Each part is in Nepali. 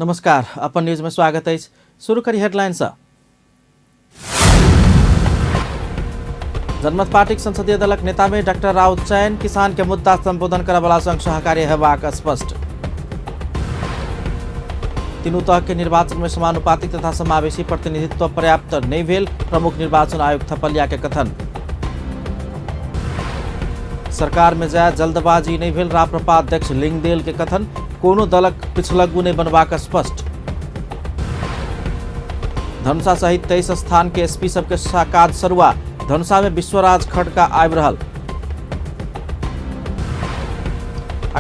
नमस्कार, अपन न्यूज में स्वागत है। शुरू करी हेडलाइन से। जनमत पार्टी संसदीय दलक नेता में डॉक्टर राउत चयन, किसान के मुद्दा संबोधन करवाला संग सहकारी हेबाक स्पष्ट। तीनों तह के निर्वाचन में समानुपातिक तथा समावेशी प्रतिनिधित्व पर्याप्त नहीं भेल, प्रमुख निर्वाचन आयोग थपलिया के कथन। सरकार में जाए जल्दबाजी नहीं भेल, राप्रपा अध्यक्ष लिंगदेल के कथन। कोनो दलक पिछलग्गू नहीं बनवाक स्पष्ट। धनुषा सहित 23 स्थान के एसपी सबके काज सरुआ, धनुषा में विश्वराज खड़का आबि रहल।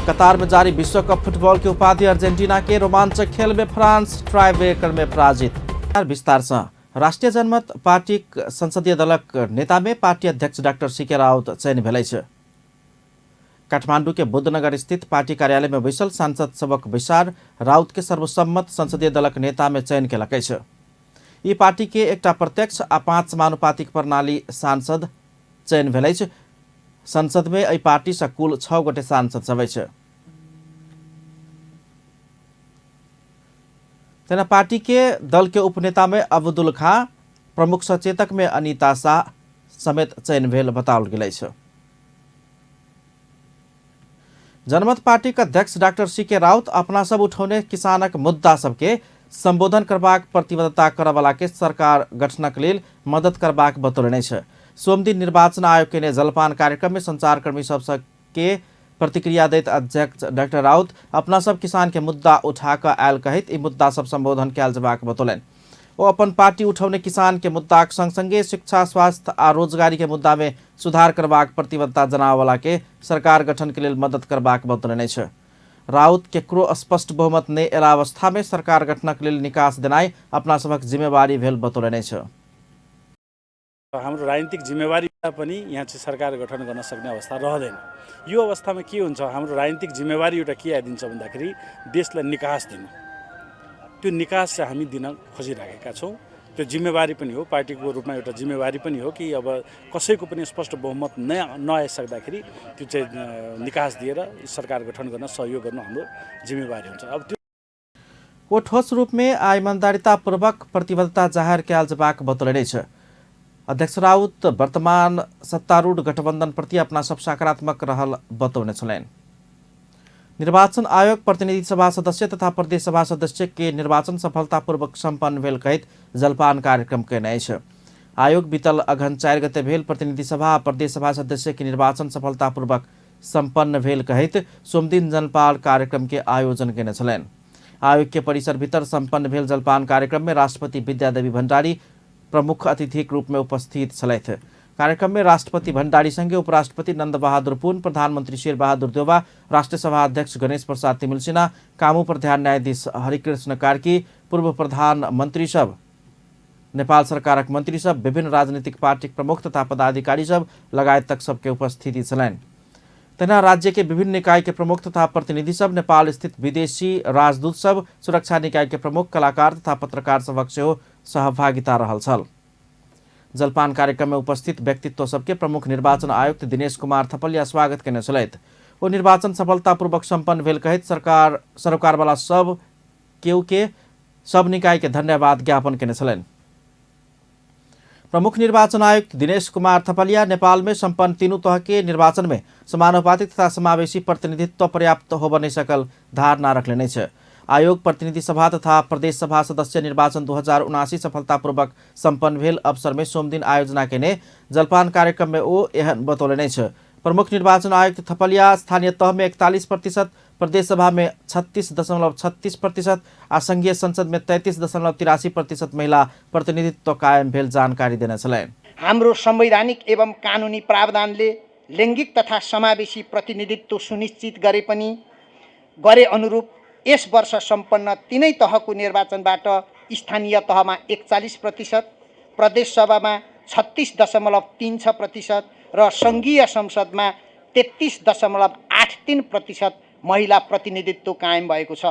कतार में जारी विश्व कप फुटबॉल के उपाधि अर्जेंटीना के, रोमांचक खेल में फ्रांस ट्राई ब्रेकर में पराजित। विस्तार से। राष्ट्रिय जनमत पार्टी संसदीय दलक नेता में पार्टी अध्यक्ष डॉक्टर सीके राउत चयन भेलै छ। काठमाडौँ के बुद्धनगर स्थित पार्टी कार्यालय में बैसल सांसद सबक विचार राउत के सर्वसम्मत संसदीय दलक नेता में चयन केलकै छ। यी पार्टी के एकटा प्रत्यक्ष आ 5 समानुपातिक प्रणाली सांसद चयन भेलै छ। संसद में एहि पार्टी से कुल 6 गोटे सांसद सब छ। तेना पार्टी के दल के उपनेता में अब्दुल खां, प्रमुख सचेतक में अनिता शाह समेत चयन भेल बताओल गेलै छ। जनमत पार्टी का अध्यक्ष डॉक्टर सीके राउत अपना सब उठौने किसानक मुद्दा सबके संबोधन करबाक प्रतिबद्धता करवाला के सरकार गठनक लेल मदद करबाक बतौलने छ। सोमदिन निर्वाचन आयोग के ने जलपान कार्यक्रम में संचारकर्मी सबके प्रतिक्रिया दैत अध्यक्ष डॉक्टर राउत अपना सब किसान के मुद्दा उठा कर आयल कहित ई मुद्दा सब संबोधन कयल जबाक बतौलन। वो अपन पार्टी उठौने किसान के मुद्दा संगे शिक्षा, स्वास्थ्य आ रोजगारी के मुद्दा में सुधार करबाक प्रतिबद्धता जनावला के सरकार गठन के लिए मदद करबाक बतौलने छ। राउत केकरो स्पष्ट बहुमत नहीं एला अवस्था में सरकार गठनक लेल निकास देनाई अपना सबक जिम्मेवारी भेल बतौलने छ। हाम्रो राजनीतिक जिम्मेवारी पनि यहाँ चाहिँ सरकार गठन गर्न सक्ने अवस्था रहँदैन। यो अवस्थामा के हुन्छ, हाम्रो राजनीतिक जिम्मेवारी एउटा के आइदिन्छ भन्दाखेरि देशलाई निकास दिनु। त्यो निकास चाहिँ हामी दिन खोजिरहेका छौँ। त्यो जिम्मेवारी पनि हो, पार्टीको रूपमा एउटा जिम्मेवारी पनि हो कि अब कसैको पनि स्पष्ट बहुमत नआइसक्दाखेरि त्यो चाहिँ निकास दिएर सरकार गठन गर्न सहयोग गर्नु हाम्रो जिम्मेवारी हुन्छ। अब त्यो वो ठोस रूप में आ ईमानदारीतापूर्वक प्रतिबद्धता जाहिर कयल जबाक बतौलने छ। अध्यक्ष राउत वर्तमान सत्तारूढ़ गठबंधन प्रति अपना सब सकारात्मक रहल बतौने छलैन। निर्वाचन आयोग प्रतिनिधि सभा सदस्य तथा प्रदेश सभा सदस्य के निर्वाचन सफलतापूर्वक सम्पन्न भेल कहित जलपान कार्यक्रम केने छ। आयोग बीतल अघन 4 गते भेल प्रतिनिधि सभा प्रदेश सभा सदस्य के निर्वाचन सफलतापूर्वक सम्पन्न भेल कहित सोमदिन जलपान कार्यक्रम के आयोजन केने छलैन। आयोग के परिसर भीतर सम्पन्न भेल जलपान कार्यक्रम में राष्ट्रपति विद्यादेवी भण्डारी प्रमुख अतिथि के रूप में उपस्थित छलैथ। कार्यक्रम में राष्ट्रपति भण्डारी संगे उपराष्ट्रपति नंद बहादुर पुन, प्रधानमंत्री शेर बहादुर देउवा, राष्ट्रीय सभा अध्यक्ष गणेश प्रसाद तिमिल सिन्हा, कामू प्रधान न्यायाधीश हरिकृष्ण कार्की, पूर्व प्रधानमंत्री सब, नेपाल सरकारक मंत्री सब, विभिन्न राजनीतिक पार्टी प्रमुख तथा पदाधिकारी सब लगायत तक सबके उपस्थिति छलैन। तेना राज्य के विभिन्न निकाय के प्रमुख तथा प्रतिनिधि सब, नेपाल स्थित विदेशी राजदूत सब, सुरक्षा निकाय के प्रमुख, कलाकार तथा पत्रकार सबक सेहो सहभागिता रहल छल। जलपान कार्यक्रम में उपस्थित व्यक्तित्व सबके प्रमुख निर्वाचन आयुक्त दिनेश कुमार थपलिया स्वागत केने छलैथ। वो निर्वाचन सफलतापूर्वक सम्पन्न भेल कहित सरोकार वाला सब केहू के सब निकाय के धन्यवाद ज्ञापन केने छलैन। प्रमुख निर्वाचन आयुक्त दिनेश कुमार थपलिया नेपाल में सम्पन्न तीनों तह के निर्वाचन में समानुपातिक तथा समावेशी प्रतिनिधित्व पर्याप्त हो बने सकल धारणा रखले छ। आयोग प्रतिनिधि सभा तथा प्रदेश सभा सदस्य निर्वाचन 2079 सफलतापूर्वक सम्पन्न भेल अवसर में सोमदिन आयोजना केने जलपान कार्यक्रम में वो एहन बतौलने छ। प्रमुख निर्वाचन आयुक्त थपलिया स्थानीय तह में 41%, प्रदेश सभा में 36.36% आ संघीय संसद में 33.83% महिला प्रतिनिधित्व कायम भेल जानकारी देने छलैन। हाम्रो संवैधानिक एवं कानुनी प्रावधानले लैंगिक तथा समावेशी प्रतिनिधित्व सुनिश्चित गरे अनुरूप यस वर्ष सम्पन्न तीनै तहको निर्वाचनबाट स्थानीय तहमा 41%, प्रदेश सभामा 36.36% र संघीय संसदमा 33.83% महिला प्रतिनिधित्व कायम भएको छ।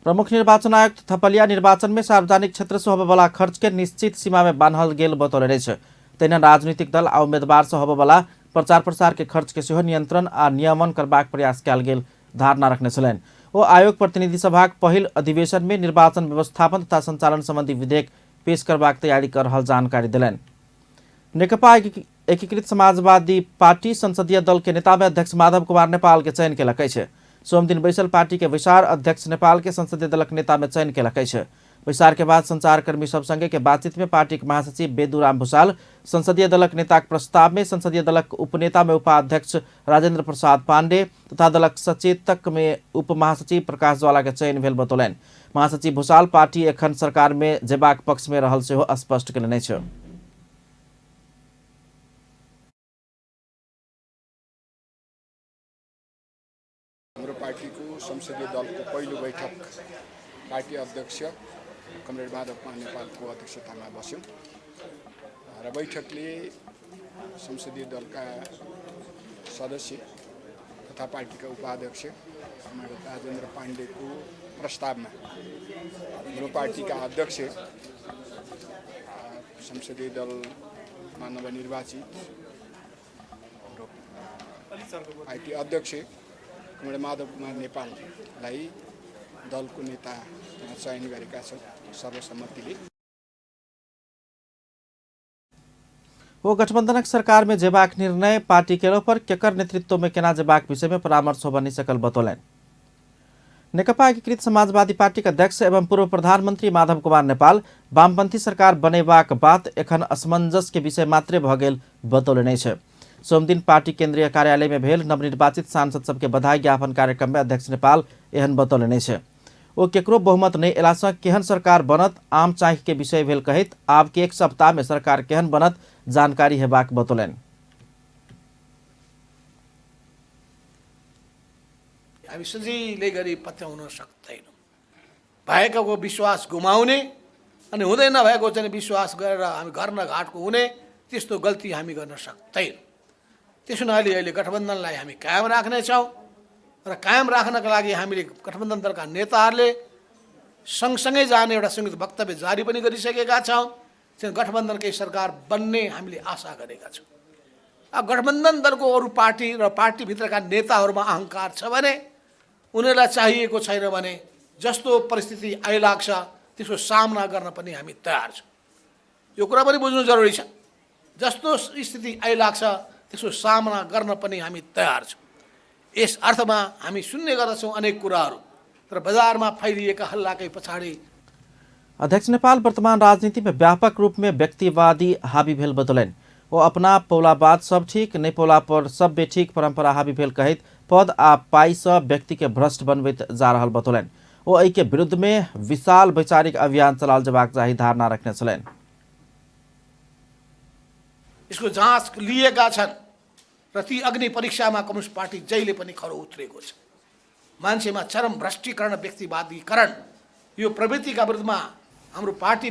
प्रमुख निर्वाचन आयुक्त थपलिया निर्वाचन में सार्वजनिक क्षेत्र से होबेवाला खर्च के निश्चित सीमा में बान्हल गेल बतौले छ। तहिना राजनीतिक दल आ उम्मीदवार से होबेवाला प्रचार प्रसार के खर्च के सेहो नियंत्रण आ नियमन करबाक प्रयास कयल गेल धारणा रखने छलनि। ओ आयोग प्रतिनिधि सभाक पहिल अधिवेशन में निर्वाचन व्यवस्थापन तथा संचालन संबंधी विधेयक पेश करबाक तैयारी कर रहल जानकारी दिलनि। नेकपा एकीकृत समाजवादी पार्टी संसदीय दल के नेता में अध्यक्ष माधव कुमार नेपाल के चयन केलक अछि। सोम दिन बैसल पार्टी के विशार अध्यक्ष नेपाल के संसदीय दलक नेता में चयन केलक अछि। विशार के बाद संचारकर्मी सब संगे के बातचीत में पार्टी के महासचिव बेदुराम भूषाल संसदीय दलक नेताक प्रस्ताव में संसदीय दलक उपनेता में उपाध्यक्ष राजेंद्र प्रसाद पांडे तथा दलक सचेतक में उप महासचिव प्रकाश ज्वाला के चयन भेल बतौलनि। महासचिव भूषाल पार्टी एखन सरकार में जेबाक पक्ष में रहल सेहो स्पष्ट केलनि अछि। हाम्रो पार्टीको संसदीय दलको पहिलो बैठक पार्टी अध्यक्ष कमरेड माधव कुमार नेपालको अध्यक्षतामा बस्यो र बैठकले संसदीय दलका सदस्य तथा पार्टीका उपाध्यक्ष कमरेड राजेन्द्र पाण्डेको प्रस्तावमा हाम्रो पार्टीका अध्यक्ष संसदीय दलमा नवनिर्वाचित पार्टी अध्यक्ष कमरेड माधव कुमार नेपाललाई दलको नेता चयन गरेका छन् सर्वसम्मतिले। वो गठबंधनक सरकार में जेबाक निर्णय पार्टी केलो पर केकर नेतृत्व में केना जेबाक विषय में परामर्श बनी सकल बतौलनि। नेकपा एकीकृत समाजवादी पार्टी के अध्यक्ष एवं पूर्व प्रधानमंत्री माधव कुमार नेपाल वामपंथी सरकार बनेबाक बात एखन असमंजस के विषय मात्रे भ गेल बतौलनि छै। सोम दिन पार्टी केंद्रीय कार्यालय में भेल नवनिर्वाचित सांसद सबके बधाई ज्ञापन कार्यक्रम में अध्यक्ष नेपाल एहन बतौलनि छै। ओ केकरो बहुमत नहीं एला सँ केहन सरकार बनत आम चाहि के विषय भेल कहैत आब के एक सप्ताह में सरकार केहन बनत जानकारी हेबाक बतौलनि। हामी सजिलै गरी पत्याउन सक्दैनौँ। भएकोको विश्वास गुमाउने अनि हुँदै नभएको चाहिँ विश्वास गरेर हामी गर्न घाटको हुने त्यस्तो गल्ती हामी गर्न सक्दैनौँ। त्यसो नभए अहिले गठबन्धनलाई हामी कायम राख्नेछौँ र कायम राख्नका लागि हामीले गठबन्धन दलका नेताहरूले सँगसँगै जाने एउटा संयुक्त वक्तव्य जारी पनि गरिसकेका छौँ। चाहिँ गठबन्धनकै सरकार बन्ने हामीले आशा गरेका छौँ। अब गठबन्धन दलको अरू पार्टी र पार्टीभित्रका नेताहरूमा अहङ्कार छ भने उनीहरूलाई चाहिएको छैन भने जस्तो परिस्थिति आइलाग्छ त्यसको सामना गर्न पनि हामी तयार छौँ। यो कुरा पनि बुझ्नु जरुरी छ। जस्तो स्थिति आइलाग्छ त्यसको सामना गर्न पनि हामी तयार छौँ। यस अर्थमा हामी सुन्ने गर्दछौँ अनेक कुराहरू तर बजारमा फैलिएका हल्लाकै पछाडि। अध्यक्ष नेपाल वर्तमान राजनीति में व्यापक रूप में व्यक्तिवादी हावी भेल बतौलनि। वो अपना पौला बात सब ठीक नहीं पौला पर सब बेठीक परंपरा हावी भेल कहित पद आ पाई से व्यक्ति के भ्रष्ट बनबैत जा रहल बतौलनि। वो एहि के विरुद्ध में विशाल वैचारिक अभियान चलाल जबाक चाही धारणा रखने छलनि। यसको जाँच लिएका छन् र ती अग्नि परीक्षामा कम्युनिस्ट पार्टी जहिले पनि खरो उत्रेको छ। मान्छेमा चरम भ्रष्टीकरण व्यक्तिवादीकरण यो प्रवृत्तिका विरुद्धमा हाम्रो पार्टी।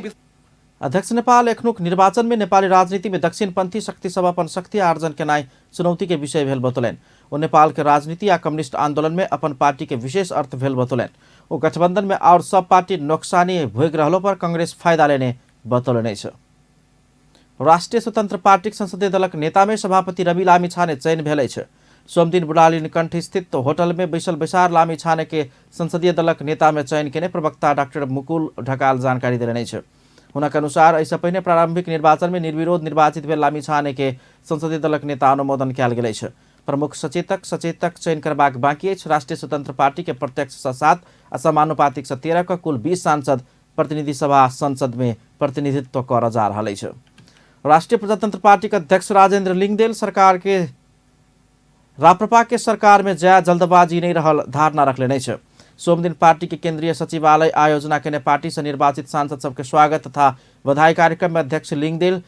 अध्यक्ष नेपाल एखनुक निर्वाचन में नेपाली राजनीति में दक्षिणपंथी शक्ति सब अपन शक्ति आर्जन के नाई चुनौती के विषय भेल बतौलनि। वो नेपाल के राजनीति या कम्युनिस्ट आंदोलन में अपन पार्टी के विशेष अर्थ भेल बतौलनि। वो गठबंधन में और सब पार्टी नोक्सानी भोग रहलो पर कांग्रेस फायदा लेने बतौलनि छ। राष्ट्रिय स्वतंत्र पार्टी संसदीय दलक नेता में सभापति रवि लामिछाने चयन भेल छ। सोम दिन बुढ़ाली निकंठ स्थित होटल में बैसल बैसार लामिछाने के संसदीय दलक नेता में चयन केने प्रवक्ता डॉक्टर मुकुल ढकाल जानकारी दिलनि छ। हुनका अनुसार ऐसा पहिने प्रारंभिक निर्वाचन में निर्विरोध निर्वाचित भेल लामिछाने के संसदीय दलक नेता अनुमोदन कयल गेल छ। प्रमुख सचेतक चयन करबाक बाँकी अछि। राष्ट्रिय स्वतंत्र पार्टी के प्रत्यक्ष 7 आ समानुपातिक 13 का कुल 20 सांसद प्रतिनिधि सभा संसद में प्रतिनिधित्व कर जा रहा है। राष्ट्रीय प्रजातंत्र पार्टी के अध्यक्ष राजेंद्र लिंगदेल सरकार के राप्रपा के सरकार में जया जल्दबाजी नहीं रहल धारणा रखले छ। सोम दिन पार्टी के केंद्रीय सचिवालय आयोजना के पार्टी से निर्वाचित सांसद सबके स्वागत तथा बधाई कार्यक्रम में अध्यक्ष लिंगदेल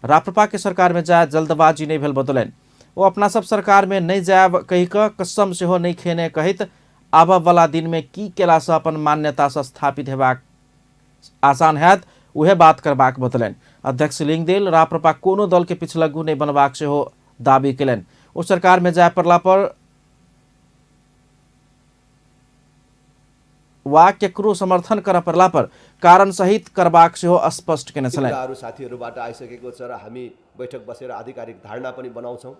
राप्रपा के सरकार में जया जल्दबाजी नहीं भेल बतौलनि। वो अपना सब सरकार में नहीं जायब कही कसम से हो नहीं खेने कहित आबऽ वाला दिन में की केला से अपन मान्यता से स्थापित हेबाक आसान हैत उहे बात करबाक बतौलनि। अध्यक्ष लिंगदेल राप्रपा कोनो दल के पिछलग्गू नहीं बनबाक से हो दावी केलनि। उस सरकार में जाय पड़ला पर वा केकरो समर्थन कर परला पर कारण सहित करबाक सेहो स्पष्ट केने छलैन। कुराहरू साथीहरूबाट आइसकेको छ र हामी बैठक बसेर आधिकारिक धारणा पनि बनाउँछौँ।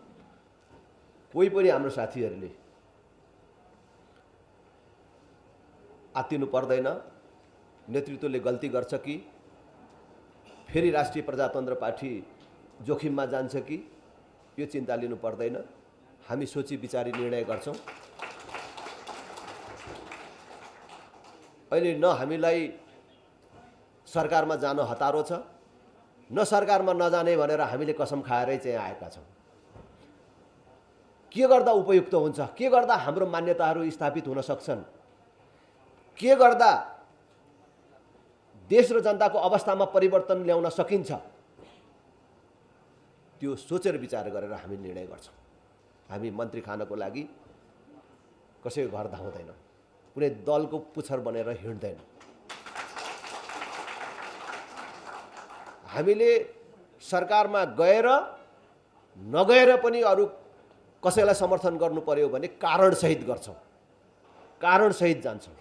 कोही पनि हाम्रो साथीहरूले आत्तिनु पर्दैन, नेतृत्वले गल्ती गर्छ कि फेरि राष्ट्रिय प्रजातन्त्र पार्टी जोखिममा जान्छ कि यो चिन्ता लिनु पर्दैन। हामी सोची विचारी निर्णय गर्छौँ। अहिले न हामीलाई सरकारमा जान हतारो छ, न सरकारमा नजाने भनेर हामीले कसम खाएरै चाहिँ आएका छौँ। के गर्दा उपयुक्त हुन्छ, के गर्दा हाम्रो मान्यताहरू स्थापित हुन सक्छन्, के गर्दा देश र जनताको अवस्थामा परिवर्तन ल्याउन सकिन्छ, त्यो सोचेर विचार गरेर हामी निर्णय गर्छौँ। हामी मन्त्री खानको लागि कसैको घर धाउँदैन, कुनै दलको पुच्छर बनेर हिँड्दैन। हामीले सरकारमा गएर नगएर पनि अरू कसैलाई समर्थन गर्नु पर्यो भने कारणसहित गर्छौँ, कारणसहित जान्छौँ।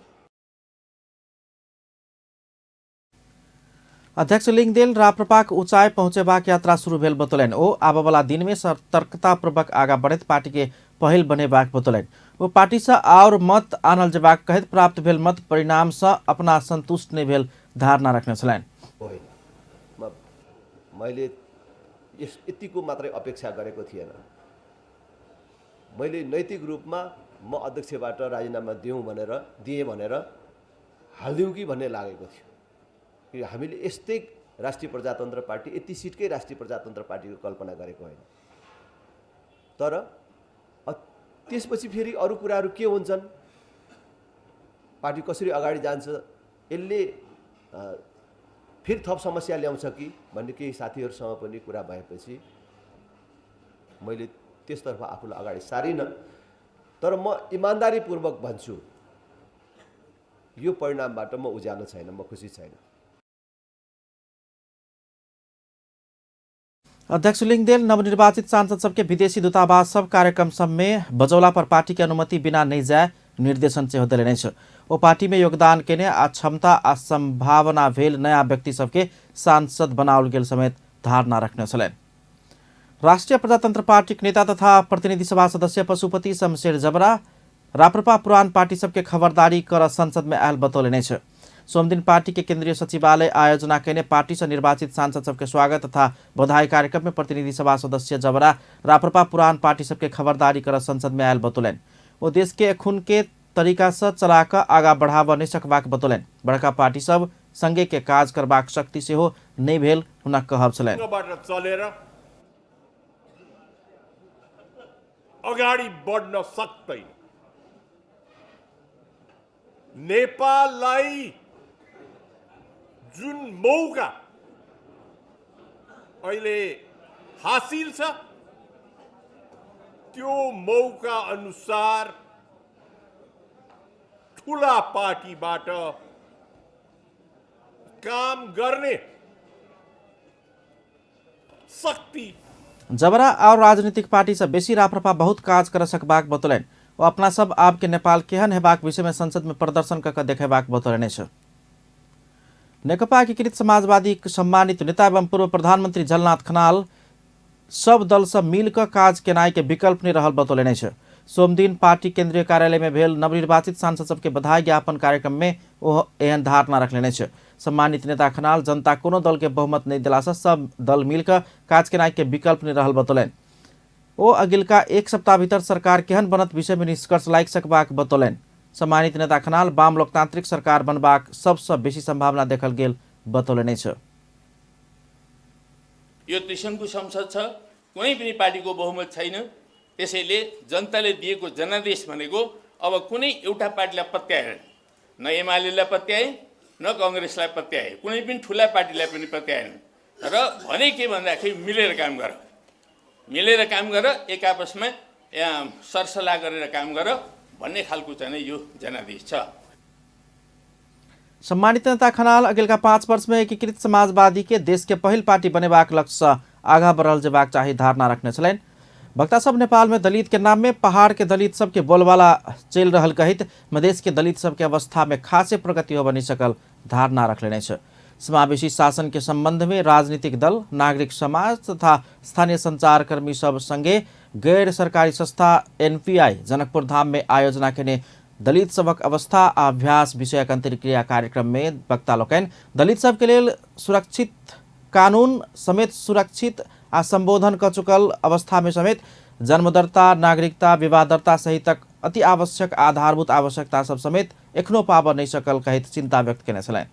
अध्यक्ष लिङदेल राप्रपाक ऊंचाई पहुंचेबाक यात्रा शुरू भेल बतौलन। ओ आबा वाला दिन में सतर्कतापूर्वक आगा बढ़त पार्टी के पहल बनेबाक बतौलन। वो पार्टी से और मत आनल जेबाक कहत प्राप्त भेल मत परिणाम से अपना संतुष्ट नहीं भेल धारणा रखने छलैन। मैले यतिको मात्रै अपेक्षा गरेको थिएन। मैले नैतिक रूपमा म अध्यक्षबाट राजीनामा दिएँ भनेर हालिदिउँ कि भन्ने लागेको थियो। कि हामीले यस्तै राष्ट्रिय प्रजातन्त्र पार्टी, यति सिटकै राष्ट्रिय प्रजातन्त्र पार्टीको कल्पना गरेको होइन। तर त्यसपछि फेरि अरू कुराहरू के हुन्छन्, पार्टी कसरी अगाडि जान्छ, यसले फेरि थप समस्या ल्याउँछ कि भन्ने केही साथीहरूसँग पनि कुरा भएपछि मैले त्यसतर्फ आफूलाई अगाडि सारिनँ। तर म इमान्दारीपूर्वक भन्छु, यो परिणामबाट म उज्यालो छैन, म खुसी छैन। अध्यक्ष लिङदेल नवनिर्वाचित सांसद सबके विदेशी दूतावास सब कार्यक्रम सब में बजौला पर पार्टी की अनुमति बिना नहीं जाए निर्देशन से होते लेने वो पार्टी में योगदान केने आ क्षमता आ संभावना भेल नया व्यक्ति सबके सांसद बनाओल गेल समेत धारणा रखने छलैन। राष्ट्रिय प्रजातंत्र पार्टी के नेता तथा प्रतिनिधि सभा सदस्य पशुपति शमशेर जबरा राप्रपा पुरान पार्टी सबके खबरदारी कर संसद में आयल बतौलेने छ। सोमदिन पार्टी के केंद्रीय सचिवालय आयोजना केने पार्टी से निर्वाचित सांसद सबके स्वागत तथा बधाई कार्यक्रम में प्रतिनिधि सभा सदस्य जबरा राप्रपा पुरान पार्टी सबके खबरदारी कर संसद में आयल बतौलन। वो देश के खून के तरीका से चलाकर आगा बढ़ावा नहीं सकबाक बतौलन। बड़का पार्टी सब संगे के काज करबाक शक्ति से हो नहीं भेल हुनक कहब छलैन। चलेर अगाडि बढ्न सक्दैन। नेपाललाई जुन मौका अहिले हासिल छ, त्यो मौका अनुसार ठुला पार्टीबाट काम गर्ने शक्ति जबरा और राजनीतिक पार्टी से बेसी राप्रपा बहुत काज कर सकबाक बतौलन। वो अपना सब आपके नेपाल केहन हेबाक विषय में संसद में प्रदर्शन कर देखेबाक बतौलने छ। नेकपा एकीकृत समाजवादी सम्मानित नेता एवं पूर्व प्रधानमंत्री झलनाथ खनाल सब दल से मिलकर काज केनाई के विकल्प नहीं रहल बतौलने छ। सोमदिन पार्टी केंद्रीय कार्यालय में भेल नवनिर्वाचित सांसद सबके बधाई ज्ञापन कार्यक्रम में वो एहन धारणा रखलेने छ। सम्मानित नेता खनाल जनता कोनो दल के बहुमत नहीं दिला से सब दल मिलकर काज केनाई के विकल्प नहीं रहल बतौलन। वो अगिलका एक सप्ताह भीतर सरकार केहन बनत विषय में निष्कर्ष लाइक सकबाक बतौलन। सम्मानित नेता खनाल वाम लोकतांत्रिक सरकार बनबाक सबसे बेसी संभावना देखल गेल बतौलने छ। यो त्रिसङ्घको संसद छ, कुनै पनि पार्टीको बहुमत छैन। त्यसैले जनताले दिएको जनादेश भनेको अब कुनै एउटा पार्टीलाई पत्याएन, न एमालेलाई पत्याए न कांग्रेसलाई पत्याए, कुनै पनि ठुला पार्टीलाई पनि पत्याएन। र भने के भन्दाखेरि मिलेर काम गर, मिलेर काम गर, एक आपसमा सरसल्लाह गरेर काम गर भन्ने खालको चाहिँ यो जनादेश छ। सम्मानित नेता खनाल अगिलका 5 वर्ष में एकीकृत समाजवादी के देश के पहल पार्टी बनेबाक लक्ष्य से आगा बढ़ल जेबाक चाही धारणा रखने छलैन। वक्ता सब नेपाल में दलित के नाम में पहाड़ के दलित सब के बोलबाला चल रहल कहित मधेश के दलित सब के अवस्था में खासे प्रगति हो बनी सकल धारणा रख लेने छ। समावेशी शासन के संबंध में राजनीतिक दल, नागरिक समाज तथा स्थानीय संचारकर्मी सब संगे गैर सरकारी संस्था एनपीआई जनकपुर धाम में आयोजना के दलित सबक अवस्था आ अभ्यास विषयक अंतर्क्रिया कार्यक्रम में वक्ता लोकन दलित सब के लेल सुरक्षित कानून समेत सुरक्षित आ संबोधन क चुकल अवस्था में समेत जन्मदर्ता, नागरिकता, विवाह दर्ता सहितक अति आवश्यक आधारभूत आवश्यकता सब समेत एखनो पाब नहीं सकल कहित चिंता व्यक्त केने छलैन।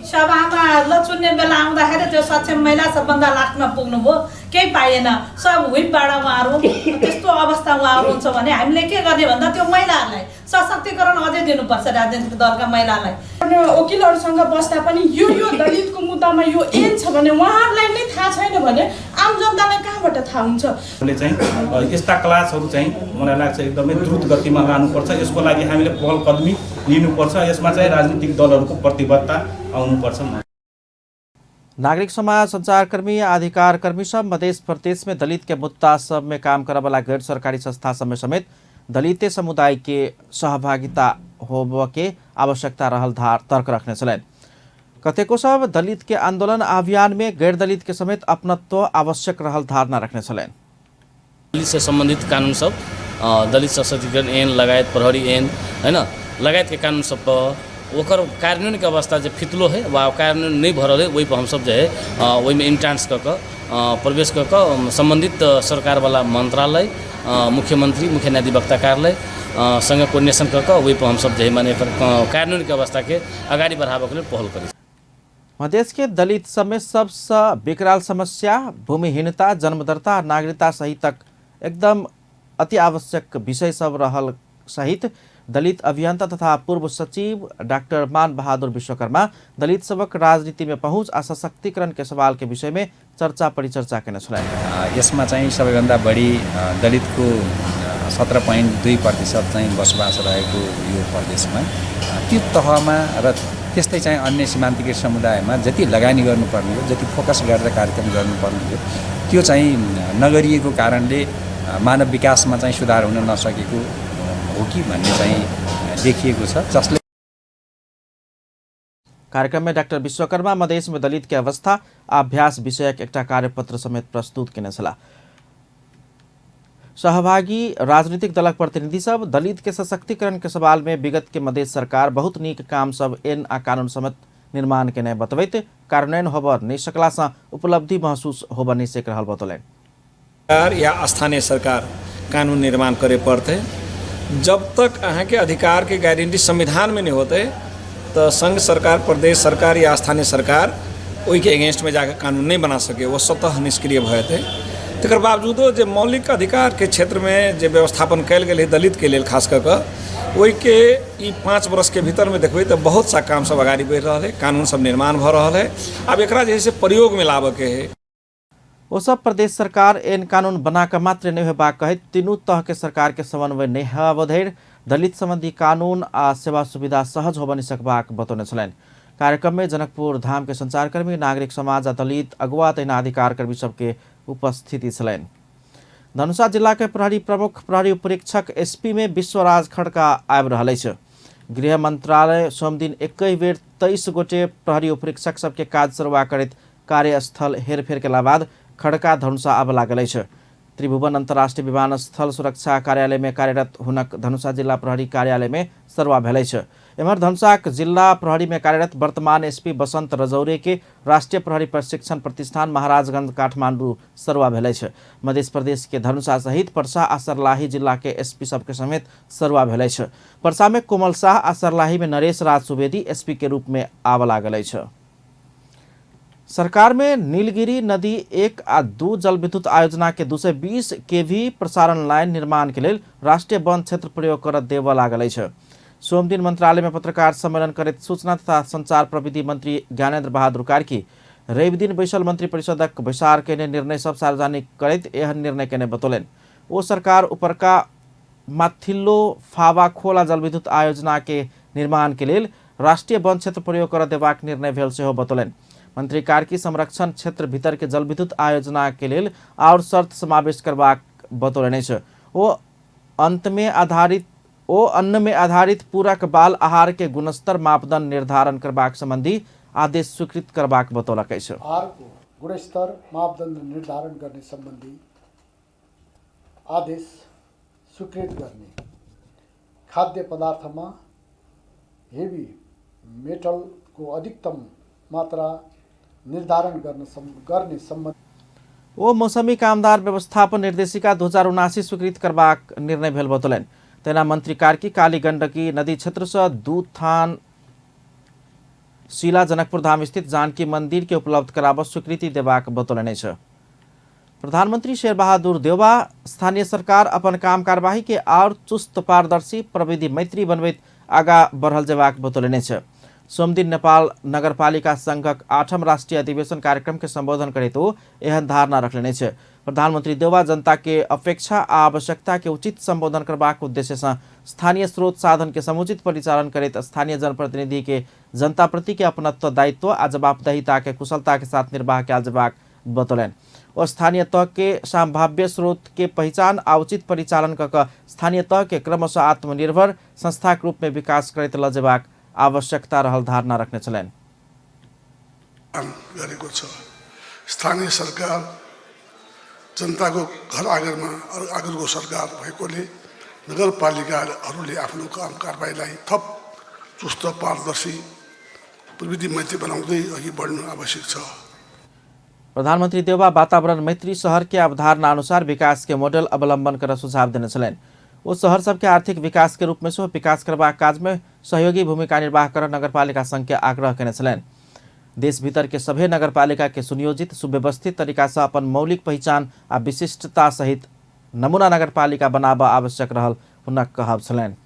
सभामा लचुन्ने बेला आउँदाखेरि त्यो सक्षम महिला सबभन्दा लास्टमा पुग्नुभयो, केही पाइएन, सब हुइपबाट उहाँहरू त्यस्तो अवस्था उहाँहरू हुन्छ भने हामीले के गर्ने भन्दा त्यो महिलाहरूलाई सशक्तिकरण अझै दिनुपर्छ राजनीतिक दलका महिलालाई। वकिलहरूसँग बस्दा पनि यो दलितको मुद्दामा यो ऐन छ भने उहाँहरूलाई नै थाहा छैन भने आम जनतालाई कहाँबाट थाहा हुन्छ? चाहिँ यस्ता क्लासहरू चाहिँ मलाई लाग्छ एकदमै द्रुत गतिमा लानुपर्छ। यसको लागि हामीले पहल कदमी लिनुपर्छ। यसमा चाहिँ राजनीतिक दलहरूको प्रतिबद्धता आउनुपर्छ। नागरिक समाज, संचारकर्मी, अधिकारकर्मी सब मध्य प्रदेश में दलित के मुद्दा सब में काम करे वाला गैर सरकारी संस्था सब में समेत दलित समुदाय के सहभागिता होब के आवश्यकता रहल तर्क रखने छलैन। कतेको सब दलित के आंदोलन अभियान में गैर दलित के समेत अपनत्व आवश्यक रहल धारणा रखने छलैन। दलित से संबंधित कानून सब, दलित सशक्तिकरण ऐन लगायत प्रहरी ऐन हैन लगायत के कानून सब ओकर कार्यान्वयन के अवस्था जो फितलो है वा कार्यान्वयन नहीं भरल है वही पर हम सब जो है वही में इंट्रांस कर प्रवेश कर संबंधित सरकार वाला मंत्रालय, मुख्यमंत्री, मुख्य न्यायाधिवक्ता कार्यालय संग कोर्डिनेशन कर वही पर हम सब जो है माने कार्यान्वयन के अवस्था के आगाड़ी बढ़ावे के लिए पहल करी। मधेश के दलित समेत सबसे विकराल समस्या भूमिहीनता, जन्मदर्ता, नागरिकता सहितक एकदम अति आवश्यक विषय सब रहल सहित दलित अभियंता तथा पूर्व सचिव डाक्टर मान बहादुर विश्वकर्मा दलित सबक राजनीति में पहुँच आ सशक्तिकरण के सवाल के विषय में चर्चा परिचर्चा केने छलैन। यसमा चाहिँ सबैभन्दा बढी दलितको 17.2% चाहिँ बसोबास रहेको यो प्रदेशमा त्यो तहमा र त्यस्तै चाहिँ अन्य सीमान्तकृत समुदायमा जति लगानी गर्नुपर्ने हो, जति फोकस गरेर कार्यक्रम गर्नुपर्ने हो त्यो चाहिँ नगरिएको कारणले मानव विकासमा चाहिँ सुधार हुन नसकेको हो कि भन्ने चाहिँ देखिएको छ। जसले कार्यक्रम में डाक्टर विश्वकर्मा मधेश में दलित के अवस्था अभ्यास विषयक एक कार्यपत्र समेत प्रस्तुत केने छला। सहभागी राजनीतिक दलक प्रतिनिधि सब दलित के सशक्तिकरण के सवाल में विगत के मधेश सरकार बहुत नीक काम सब ऐन आ कानून समेत निर्माण केने बतबैत कार्यान्वयन होब नहीं सकला से उपलब्धि महसूस होब नहीं सक रहल बतौलन। सरकार या स्थानीय सरकार कानून निर्माण करे पड़ते जब तक अहाँ के अधिकार के गारंटी संविधान में नहीं होते तो संघ सरकार, प्रदेश सरकार या स्थानीय सरकार वही के अगेंस्ट में जाकर कानून नहीं बना सके, वो स्वतः निष्क्रिय भय थे। तकर बावजूदो जो मौलिक अधिकार के क्षेत्र में जो व्यवस्थापन कल गए दलित के लिए खास कर वही के 5 वर्ष के भीतर में देखबे तो बहुत सा काम सब आगाड़ी बढ़ रहा है, कानून सब निर्माण भ रहा है। अब एक जैसे प्रयोग में लाभ के है वो सब प्रदेश सरकार एन कानून बनाकर मात्र नहीं होबा कहित तीनों तह के सरकार के समन्वय नहीं होबधैर दलित संबंधी कानून आ सेवा सुविधा सहज होबनी सकबाक बतौने छलैन। कार्यक्रम में जनकपुर धाम के संचारकर्मी, नागरिक समाज आ दलित अगुवा तैना अधिकारकर्मी सबके उपस्थिति छलैन। धनुषा जिला के प्रहरी प्रमुख प्रहरी उपरीक्षक एसपी में विश्वराज खड्का आबि रहल अछि। गृह मंत्रालय सोमदिन एकै बेर 23 गोटे प्रहरी उपरीक्षक सबके काज शुरुआ करैत कार्यस्थल हेरफेर के बाद खड्का धनुषा आब लागल अछि। त्रिभुवन अंतर्राष्ट्रीय विमानस्थल सुरक्षा कार्यालय में कार्यरत हुनक धनुषा जिला प्रहरी कार्यालय में सरुआ भेल अछि। एम्हर धनुषाक जिला प्रहरी में कार्यरत वर्तमान एसपी बसंत रजौरे के राष्ट्रीय प्रहरी प्रशिक्षण प्रतिष्ठान महाराजगंज काठमांडू सरुआ भेल अछि। मध्य प्रदेश के धनुषा सहित पर्सा आ सर्लाही जिला के एसपी सबके समेत सरुआ भेल अछि। पर्सा में कोमल शाह आ सर्लाही में नरेश राज सुवेदी एसपी के रूप में आब लागल अछि। सरकार में नीलगिरी नदी 1 आ 2 जल विद्युत आयोजना के 220 केवी प्रसारण लाइन निर्माण के लिए राष्ट्रीय वन क्षेत्र प्रयोग कर देव लागल अछि। सोमदिन मंत्रालय में पत्रकार सम्मेलन करैत सूचना तथा संचार प्रविधि मंत्री ज्ञानेन्द्र बहादुर कार्की रवि दिन बैसल मंत्री परिषदक बैसार के निर्णय सब सार्वजनिक करैत एहन निर्णय केने बतौलन। ओ सरकार उपरका माथिल्लो फावा खोला जल विद्युत आयोजना के निर्माण के लिए राष्ट्रीय वन क्षेत्र प्रयोग कर देबाक निर्णय भेल सेहो बतौलन। मंत्री कार्की संरक्षण क्षेत्र भीतर के जल विद्युत आयोजना के लिए और शर्त समावेश करबाक बतौलनि छ। ओ अन्न में आधारित पूरक बाल आहार के गुणस्तर मापदण्ड निर्धारण करबाक सम्बन्धी आदेश स्वीकृत करबाक बतौलकै छ। आहारको गुणस्तर मापदण्ड निर्धारण गर्ने सम्बन्धी आदेश स्वीकृत गर्ने, खाद्य पदार्थमा हेभी मेटलको अधिकतम मात्रा निर्धारण गर्ने सम्बन्धी ओ मौसमी कामदार व्यवस्थापन निर्देशिका 2079 स्वीकृत करबाक निर्णय भेल बतौलनि। तेना मंत्री कार्की काली गण्डकी नदी क्षेत्र से दूधथान शिला जनकपुर धाम स्थित जानकी मंदिर के उपलब्ध कराब स्वीकृति देबाक बतौलनि छ। प्रधानमंत्री शेरबहादुर देउबा स्थानीय सरकार अपन काम कार्यवाही के और चुस्त पारदर्शी प्रविधि मैत्री बनबैत आगा बढ़ल जेबाक बतौलनि छ। सोमदिन नेपाल नगरपालिका संघक 8म राष्ट्रीय अधिवेशन कार्यक्रम के संबोधन करते हो एहन धारणा रखने छ। प्रधानमंत्री देउबा जनता के अपेक्षा आ आवश्यकता के उचित संबोधन करबाक उद्देश्य से स्थानीय स्रोत साधन के समुचित परिचालन करते स्थानीय जनप्रतिनिधि के जनता प्रति के अपनत्व दायित्व आ जवाबदेहिता के कुशलता के साथ निर्वाह कयल जेबाक बतौलनि। और स्थानीय तह के संभाव्य स्रोत के पहचान आ उचित परिचालन क स्थानीय तह के क्रमशः आत्मनिर्भर संस्था के रूप में विकास करैत ल जेबाक आवश्यकता रहल धारणा रखने छलैन। गरेको छ। स्थानीय सरकार जनताको घर आगरको सरकार भएकोले नगरपालिकाहरूले आफ्नो काम कारबाहीलाई थप चुस्त पारदर्शी प्रविधि मैत्री बनाउँदै अघि बढ्नु आवश्यक छ। प्रधानमंत्री देउबा वातावरण मैत्री शहर के अवधारणा अनुसार विकास के मॉडल अवलंबन कर सुझाव देने छलैन। वो शहर सबके आर्थिक विकास के रूप में सो विकास करबाक काज में सहयोगी भूमिका निर्वाह कर नगरपालिका संघ के आग्रह करने छलैन। देश भीतर के सभे नगरपालिका के सुनियोजित सुव्यवस्थित तरीका से अपन मौलिक पहचान आ विशिष्टता सहित नमूना नगरपालिका बनाब आवश्यक रहल हुनक कहब छलैन।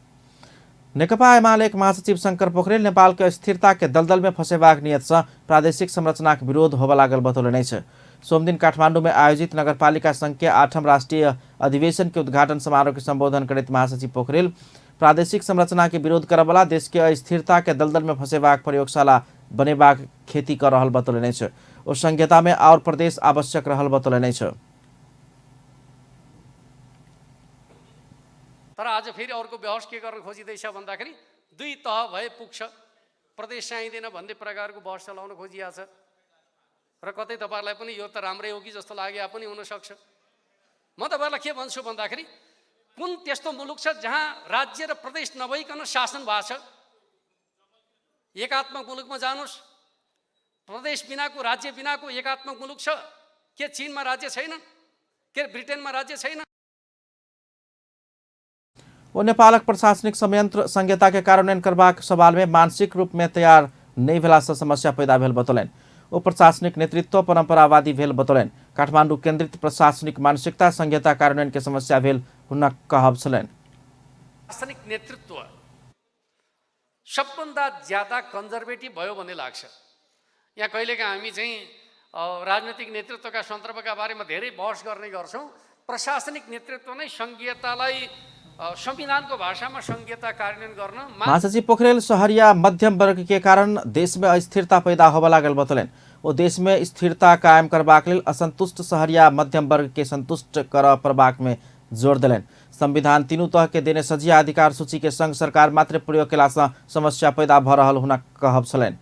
नेकपा एमाले महासचिव शंकर पोखरेल नेपाल के स्थिरता के दलदल में फंसेबाक नियत से प्रादेशिक संरचना के विरोध होबा लागल बतौलनि छ। सोमदिन काठमांडू में आयोजित नगरपालिका संघ के 8म राष्ट्रीय अधिवेशन के उद्घाटन समारोह के संबोधन करते महासचिव पोखरेल प्रादेशिक संरचना के विरोध करवाला देश के अस्थिरता के दलदल में फंसेबाक प्रयोगशाला बनेबाक खेती कर रहल बतौलनि छ। ओ संहिता में और प्रदेश आवश्यक रहल बतौलनि छ। तर आज फेरि अर्को बहस के गर्न खोजिँदैछ भन्दाखेरि दुई तह भए पुग्छ, प्रदेश चाहिँदैन भन्ने प्रकारको बहस चलाउन खोजिया छ र कतै तपाईहरुलाई पनि यो त राम्रै हो कि जस्तो लागे पनि हुन सक्छ। म तपाईहरुलाई के भन्छु भन्दाखेरि कुन त्यस्तो मुलुक छ जहाँ राज्य र प्रदेश नभइकन शासन भएको छ? एकात्मक मुलुकमा जानुस्, प्रदेश बिनाको राज्य बिनाको एकात्मक मुलुक छ? के चीनमा राज्य छैन? के ब्रिटेनमा राज्य छैन? वो नेपालक प्रशासनिक संयंत्र संहिता के कार्यान्वयन करबाक सवाल में मानसिक रूप में तैयार नहीं भेला से समस्या पैदा भेल बतौलनि। वो प्रशासनिक नेतृत्व परंपरावादी भेल बतौलनि। काठमांडू केंद्रित प्रशासनिक मानसिकता संहिता कार्यान्वयन के समस्या भेल हुनक कहब छलैन। प्रशासनिक नेतृत्व सबभन्दा ज्यादा कन्जर्भेटिभ भयो भन्ने लाग्छ। यहाँ कहिलेका हामी चाहिँ राजनीतिक नेतृत्वका सन्दर्भका बारेमा धेरै बहस गर्ने गर्छौं। प्रशासनिक नेतृत्व नै संघीयतालाई संविधानको भाषामा संघीयता कार्यान्वयन गर्न। महासचिव पोखरेल शहरिया मध्यम वर्ग के कारण देश में अस्थिरता पैदा होबा लागल बतौलनि। वो देश में स्थिरता कायम करबाक लेल असंतुष्ट शहरिया मध्यम वर्ग के संतुष्ट कर प्रबाक में जोर दिलनि। संविधान तीनू तह के देने सजिया अधिकार सूची के संघ सरकार मात्र प्रयोग केला से समस्या पैदा भ रहल हुनक कहब छलनि।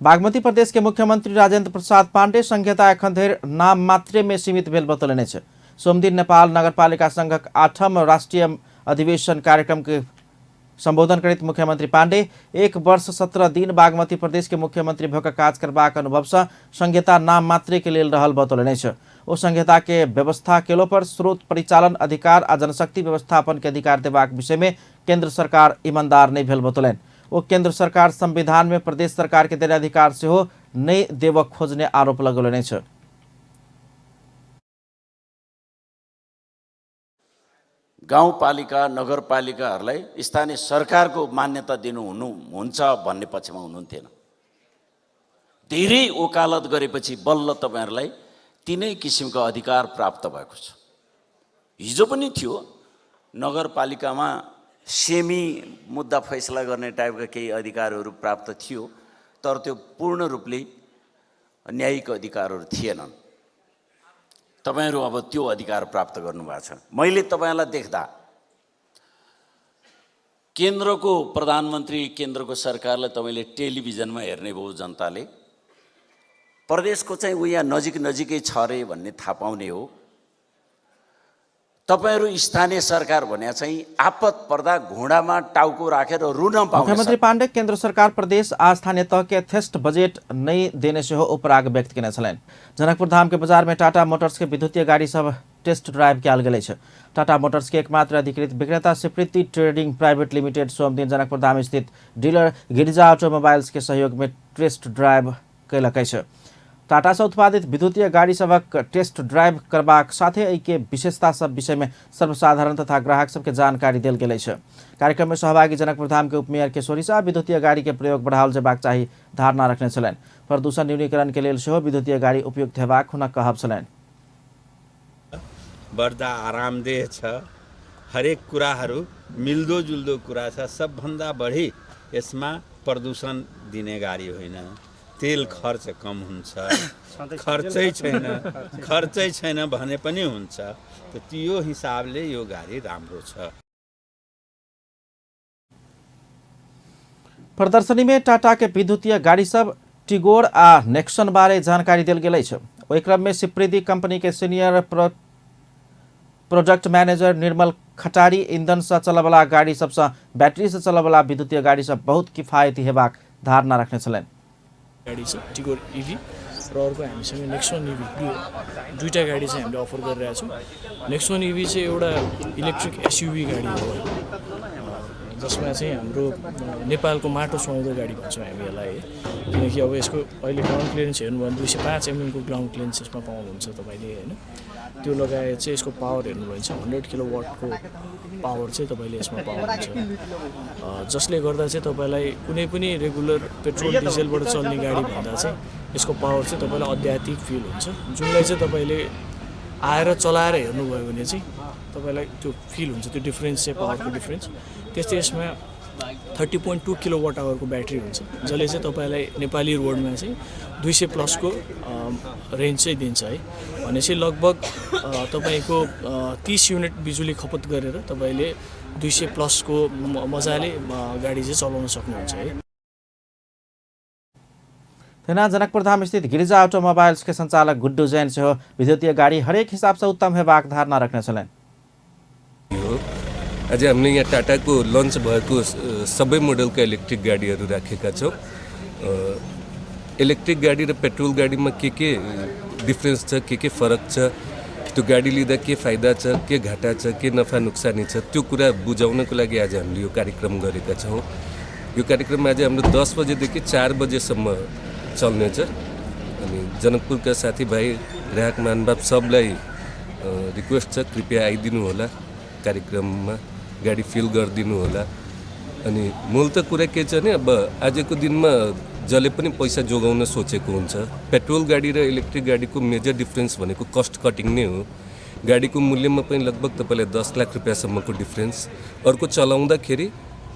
बागमती प्रदेश के मुख्यमंत्री राजेंद्र प्रसाद पांडे संहिता एखन धरि नाम मात्रे में सीमित भेल बतौलनि छ। सोमदिन नेपाल नगरपालिका संघक 8म राष्ट्रीय अधिवेशन कार्यक्रम के संबोधन करते मुख्यमंत्री पांडे 1 वर्ष 17 दिन बागमती प्रदेश के मुख्यमंत्री भक काज करबाक अनुभव से संहिता नाम मात्रे के लेल रहल बतौलनि छ। ओ संहिता के व्यवस्था केलो पर स्रोत परिचालन अधिकार आ जनशक्ति व्यवस्थापन के अधिकार देबाक विषय में केंद्र सरकार ईमानदार नहीं भेल बतौलनि। ओ केंद्र सरकार संविधान में प्रदेश सरकार के देने अधिकार से हो नहीं देव खोजने आरोप लगौलनि छ। गाउँपालिका नगरपालिकाहरूलाई स्थानीय सरकारको मान्यता दिनु हुन्छ भन्ने पक्षमा हुनुहुन्थेन। धेरै वकालत गरेपछि बल्ल तपाईहरुलाई तीनै किसिमको अधिकार प्राप्त भएको छ। हिजो पनि थियो नगरपालिकामा सेमी मुद्दा फैसला गर्ने टाइपका केही अधिकारहरू प्राप्त थियो, तर त्यो पूर्ण रूपले न्यायिक अधिकारहरू थिएनन्। तपाईँहरू अब त्यो अधिकार प्राप्त गर्नुभएको छ। मैले तपाईँलाई देख्दा केन्द्रको प्रधानमन्त्री, केन्द्रको सरकारलाई तपाईँले टेलिभिजनमा हेर्ने भयो जनताले, प्रदेशको चाहिँ ऊ यहाँ नजिकै छ रे भन्ने थाहा पाउने हो। तपाईहरू स्थानीय सरकार भने चाहिँ आपत पर्दा घोडामा टाउको राखेर रुन पाउँछ। मुख्यमंत्री पांडे केंद्र सरकार प्रदेश आ स्थानीय तह के यथेष्ट बजेट नहीं देने से हो उपराग व्यक्त केने छलैन। जनकपुर धाम के बाजार में टाटा मोटर्स के विद्युतीय गाड़ी सब टेस्ट ड्राइव कयल गेल छै। टाटा मोटर्स के एकमात्र अधिकृत विक्रेता सिप्रीति ट्रेडिंग प्राइवेट लिमिटेड सोम दिन जनकपुर धाम स्थित डीलर गिरिजा ऑटोमोबाइल्स के सहयोग में टेस्ट ड्राइव कयलकै छै। टाटा से उत्पादित विद्युतीय गाड़ी सबक टेस्ट ड्राइव करबाक साथे एहि के विशेषता सब विषय में सर्वसाधारण तथा ग्राहक सबके जानकारी देल गेल छै। कार्यक्रम में सहभागी जनकपुर धाम के उपमेयर केशोरी शाह विद्युतीय गाड़ी के प्रयोग बढ़ाओल जेबाक चाही धारणा रखने छलैन। प्रदूषण न्यूनीकरण के लेल सेहो विद्युतीय गाड़ी उपयुक्त हेबाक हुनक कहब छलैन। बढ्दा आरामदेह छ, हरेक कुराहरू मिल्दोजुल्दो कुरा छ। सबभन्दा बढी यसमा प्रदूषण दिने गाडी होइन, तेल खर्च कम हुन्छ, खर्चै छैन भने पनि हुन्छ। त त्यो हिसाबले यो गाडी राम्रो छ। प्रदर्शनी में टाटा के विद्युतीय गाड़ी सब टिगोर आ नेक्सन बारे जानकारी देल गेल छै। ओहि क्रम में सिप्रीति कंपनी के सीनियर प्रोडक्ट मैनेजर निर्मल खटारी ईंधन से चलवला गाड़ी सबसे बैटरी से चलवला विद्युतीय गाड़ी सब बहुत किफायती हेबाक धारणा रखने छलैन। गाडी छ टिगोर इभी र अर्को हामीसँग नेक्सन इभी, दुईटा गाडी चाहिँ हामीले अफर गरिरहेका छौँ। नेक्सन इभी चाहिँ एउटा इलेक्ट्रिक एसयुभी गाडी हो, जसमा चाहिँ हाम्रो नेपालको माटो सुहाउँदो गाडी भन्छौँ हामी यसलाई। किनकि अब यसको अहिले ग्राउन्ड क्लियरेन्स हेर्नु भने 205 mm को ग्राउन्ड क्लियरेन्स यसमा पाउनुहुन्छ तपाईँले होइन। त्यो लगायत चाहिँ यसको पावर हेर्नुभयो भने चाहिँ 100 किलोवाटको पावर चाहिँ तपाईँले यसमा पाउनुहुन्छ, जसले गर्दा चाहिँ तपाईँलाई कुनै पनि रेगुलर पेट्रोल डिजेलबाट चल्ने गाडी भन्दा चाहिँ यसको पावर चाहिँ तपाईँलाई अत्याधिक फिल हुन्छ, जुनलाई चाहिँ तपाईँले आएर चलाएर हेर्नुभयो भने चाहिँ तपाईँलाई त्यो फिल हुन्छ, त्यो डिफ्रेन्स चाहिँ पावरको डिफ्रेन्स। त्यस्तै यसमा 30.2 किलोवाट आवरको ब्याट्री हुन्छ, जसले चाहिँ तपाईँलाई नेपाली रोडमा चाहिँ 200+ को रेन्ज चाहिँ दिन्छ है। भनेपछि लगभग तपाईँको 30 युनिट बिजुली खपत गरेर तपाईँले 200+ को मजाले गाडी चाहिँ चलाउन सक्नुहुन्छ है। तेना जनकपुर धाम स्थित गिरिजा ऑटोमोबाइल्स के संचालक गुड्डू जैन से हो विद्युतीय गाड़ी हरेक हिसाब से उत्तम हेबाक धारणा रखने छलैन। अझै हामीले यहाँ टाटाको लन्च भएको सबै मोडलका इलेक्ट्रिक गाडीहरू राखेका छौँ। इलेक्ट्रिक गाडी र पेट्रोल गाडीमा के डिफ्रेन्स छ, के फरक छ, त्यो गाडी लिँदा के फाइदा छ, के घाटा छ, के नफा नुक्सानी छ, त्यो कुरा बुझाउनको लागि आज हामीले यो कार्यक्रम गरेका छौँ। यो कार्यक्रम आज हाम्रो 10 बजेदेखि 4 बजेसम्म चल्नेछ। अनि जनकपुरका साथीभाइ ग्राहक महानुभाव सबलाई रिक्वेस्ट छ, कृपया आइदिनु होला कार्यक्रममा, गाडी फिल गरिदिनु होला। अनि मूल त कुरा के छ भने अब आजको दिनमा जसले पनि पैसा जोगाउन सोचेको हुन्छ, पेट्रोल गाडी र इलेक्ट्रिक गाडीको मेजर डिफ्रेन्स भनेको कस्ट कटिङ नै हो। गाडीको मूल्यमा पनि लगभग तपाईँलाई 10 लाख रुपियाँसम्मको डिफ्रेन्स। अर्को चलाउँदाखेरि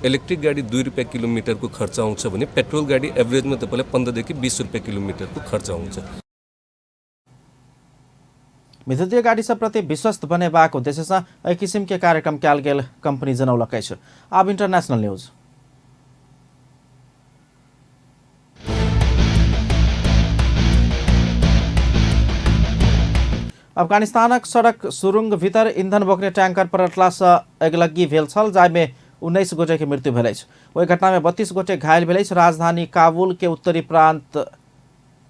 इलेक्ट्रिक गाडी 2 रुपियाँ किलोमिटरको खर्च आउँछ भने पेट्रोल गाडी एभरेजमा तपाईँलाई 15 देखि 20 रुपियाँ किलोमिटरको खर्च आउँछ। विद्युतीय गाड़ी सब प्रति विश्वस्त बनेबाक उद्देश्य से एहि किसिम के कार्यक्रम कयल गेल कंपनी जनौलकै छ। अब इंटरनेशनल न्यूज। अफगानिस्तानक सड़क सुरुंग भीतर ईंधन बोक्ने टैंकर पलटला से अगिलग्गी भेल छल, जाहिमे 19 गोटे के मृत्यु भेल अछि। ओहि घटना में 32 गोटे घायल भेल अछि। राजधानी काबुल के उत्तरी प्रांत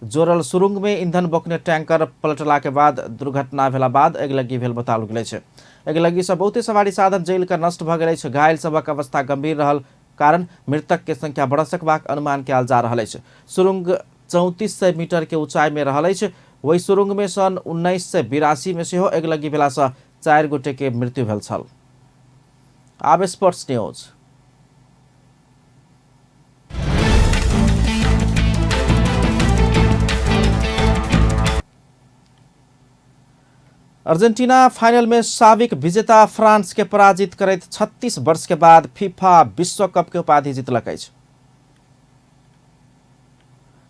जोरल सुरुंग में ईंधन बोकने टैंकर पलटला के बाद दुर्घटना भेला बाद अगिलग्गी भेल बताओल गेल छै। अगिलग्गी से बहुते सवारी साधन जल कर नष्ट भ गेल छै। घायल सबक अवस्था गंभीर रहल कारण मृतक के संख्या बढ़ सकबाक अनुमान कयल जा रहल अछि। सुरुंग 3400 मीटर के ऊंचाई में रहल अछि। वही सुरुंग में सन 1982 में सेहो अगिलग्गी भेला से 4 गोटे के मृत्यु भेल छल। आब स्पोर्ट्स न्यूज। अर्जेंटीना फाइनल में साबिक विजेता फ्रांस के पराजित करैत 36 वर्ष के बाद फीफा विश्व कप के उपाधि जीतलक अछि।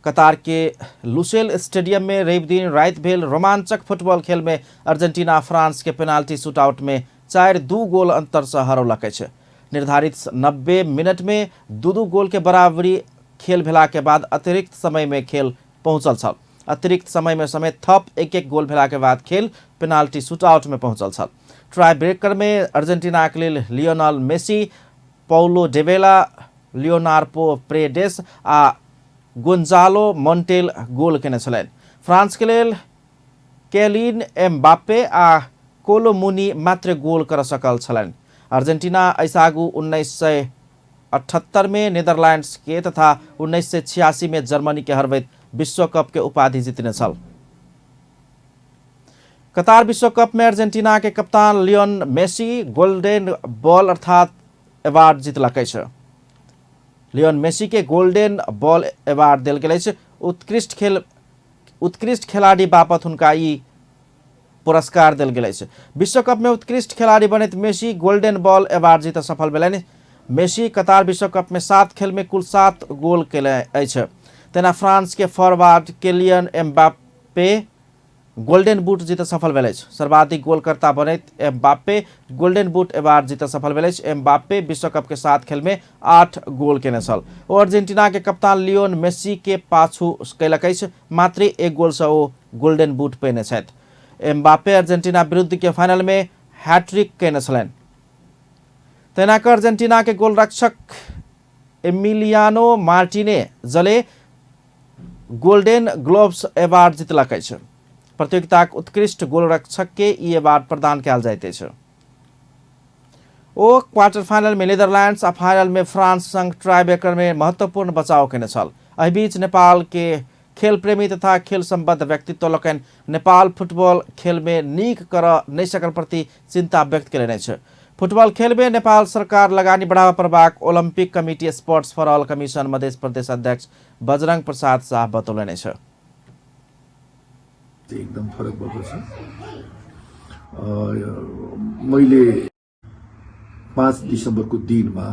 कतार के लुसेल स्टेडियम में रवि दिन रात भेल रोमांचक फुटबॉल खेल में अर्जेंटीना फ्रांस के पेनाल्टी शूटआउट में 4-2 गोल अंतर से हरौलक अछि। निर्धारित 90 मिनट में 2-2 गोल के बराबरी खेल भेला के बाद अतिरिक्त समय में खेल पहुंचल छल। अतिरिक्त समय में समेत थप 1-1 गोल भेला के बाद खेल पेनाल्टी शूटआउट में पहुंचल छल। ट्राई ब्रेकर में अर्जेंटीना के लिए लियोनल मेसी, पौलो डेबेला, लियोनार्डो प्रेडेस आ गोन्जालो मोन्टेल गोल केने छलनि। फ्रांस के लिए केलिन एम्बाप्पे आ कोलोमुनी मात्र गोल कर सकल छलनि। अर्जेंटीना ऐसागु 1978 में नीदरलैंड्स के तथा 1986 में जर्मनी के हरवैत विश्व कप के उपाधि जीतने छल। कतार विश्व कप में अर्जेंटीना के कप्तान लियोन मेसी गोल्डन बॉल अर्थात अवार्ड जीतलक अछि। लियोन मेसी के गोल्डन बॉल अवार्ड देल गेल अछि। उत्कृष्ट खिलाड़ी बापत हुनका ई पुरस्कार देल गेल अछि। विश्व कप में उत्कृष्ट खिलाड़ी बनैत मेसी गोल्डन बॉल अवार्ड जीत सफल भेलनि। मेसी कतार विश्व कप में 7 खेल में कुल 7 गोल केले अछि। तेना फ्रांस के forward Kylian Mbappe golden boot जीत सफल भेल अछि। सर्वाधिक गोलकर्ता बनैत एम्बाप्पे गोल्डन बूट अवार्ड जीत सफल भेल अछि। एम्बाप्पे विश्व कप के 7 खेल में 8 गोल केने छल। ओ अर्जेंटीना के कप्तान लियोन मेसी के पाछू कयलक अछि। मात्र 1 गोल से ओ गोल्डन बूट पेने छथि। एम्बाप्पे अर्जेंटीना विरुद्ध के फाइनल में हैट्रिक केने छलनि। तेना कऽ अर्जेंटीना के गोलरक्षक एमिलियानो मार्टिनेजले गोल्डन ग्लोव्स अवार्ड जीतलक अछि। प्रतियोगिताक उत्कृष्ट गोलरक्षक के ई अवार्ड प्रदान कयल जाइत अछि। ओ क्वार्टर फाइनल में नीदरलैंड्स आ फाइनल में फ्रांस संग ट्राईब्रेकर में महत्वपूर्ण बचाव केने छल। एहि बीच नेपाल के खेल प्रेमी तथा खेल संबद्ध व्यक्तित्व लोकनि नेपाल फुटबॉल खेल में नीक कर नहि सकल प्रति चिंता व्यक्त केलनि अछि। फुटबॉल खेल में नेपाल सरकार लगानी बढ़ावा प्रबाक olympic committee sports for all commission Madhya Pradesh अध्यक्ष बजरंग प्रसाद शाह बतौलनि अछि। एकदम फरक भएको छ। मैले 5 दिसम्बरको दिनमा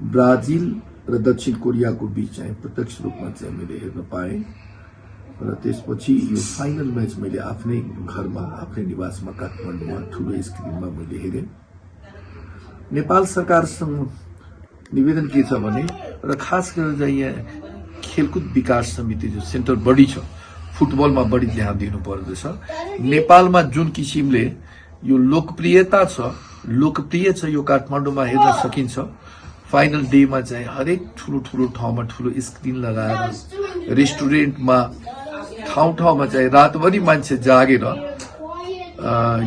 ब्राजिल र दक्षिण कोरियाको बीच चाहिँ प्रत्यक्ष रूपमा चाहिँ मैले हेर्न पाएँ र त्यसपछि यो फाइनल म्याच मैले आफ्नै घरमा आफ्नै निवासमा काठमाडौँमा ठुलो स्क्रिनमा मैले हेरेँ। नेपाल सरकारसँग निवेदन के छ भने र खास गरेर चाहिँ यहाँ खेलकुद विकास समिति जो सेन्टर बढी छ फुटबलमा बढी ध्यान दिनु पर्दछ। नेपालमा जुन किसिमले यो लोकप्रियता छ लोकप्रिय छ यो काठमाडौँमा हेर्न सकिन्छ। फाइनल डेमा चाहिँ हरेक ठुलो ठुलो ठाउँमा ठुलो स्क्रिन लगाएर रेस्टुरेन्टमा ठाउँ ठाउँमा चाहिँ रातभरि मान्छे जागेर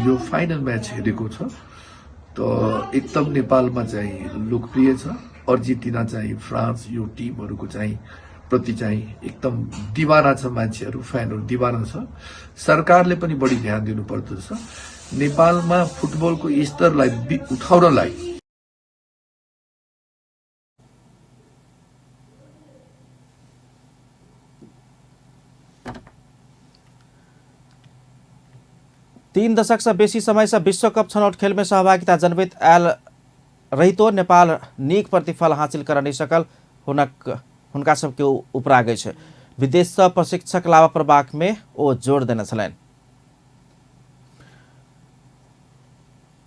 यो फाइनल म्याच हेरेको छ। त एकदम नेपालमा चाहिँ लोकप्रिय छ। अर्जेन्टिना चाहिँ फ्रान्स यो टिमहरूको चाहिँ प्रति चाहिँ एकदम दिवाना छ। मान्छेहरू फ्यानहरू दिवाना छ। सरकारले पनि बढी ध्यान दिनु पर्दछ। नेपालमा फुटबलको स्तरलाई उठाउनलाई तीन दशक से बेसी समय से विश्व कप छनौट खेल में सहभागिता जनबैत आयल रहितो नेपाल नीक प्रतिफल हासिल कर नहीं सकल हुनका सबके उपरा गई है। विदेश से प्रशिक्षक लावा प्रबाक में ओ जोड़ देने छलनि।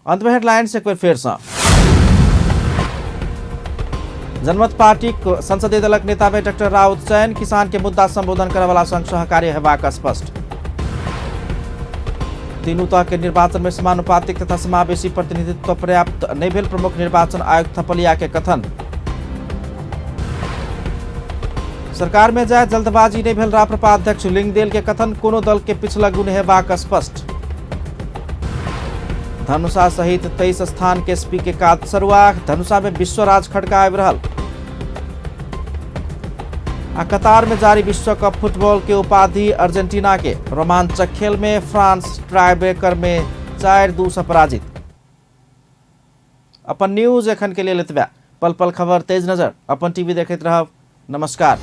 अंत में हेडलाइंस एक बार फिर से। जनमत पार्टी संसदीय दलक नेता में डॉक्टर राउत चयन किसान के मुद्दा संबोधन करे वाला संघ सहकारी हेबाक स्पष्ट। तीनों तह के निर्वाचन में समानुपातिक तथा समावेशी प्रतिनिधित्व पर्याप्त नहीं भेल प्रमुख निर्वाचन आयुक्त थपलिया के कथन। सरकार में जाए जल्दबाजी नहीं भेल राप्रपा अध्यक्ष लिंगदेल के कथन कोनो दल के पिछला गुण हेबाक स्पष्ट। धनुषा सहित 23 स्थान के एसपी के काज सरुआ धनुषा में विश्वराज खड़का आबि रहल। कतार में जारी विश्व कप फुटबॉल के उपाधि अर्जेंटीना के रोमांचक खेल में फ्रांस ट्राई ब्रेकर में 4-2 से पराजित। अपन न्यूज एखन के लिए लेतबा पल पल खबर तेज नजर अपन टीवी देखते रहब। नमस्कार।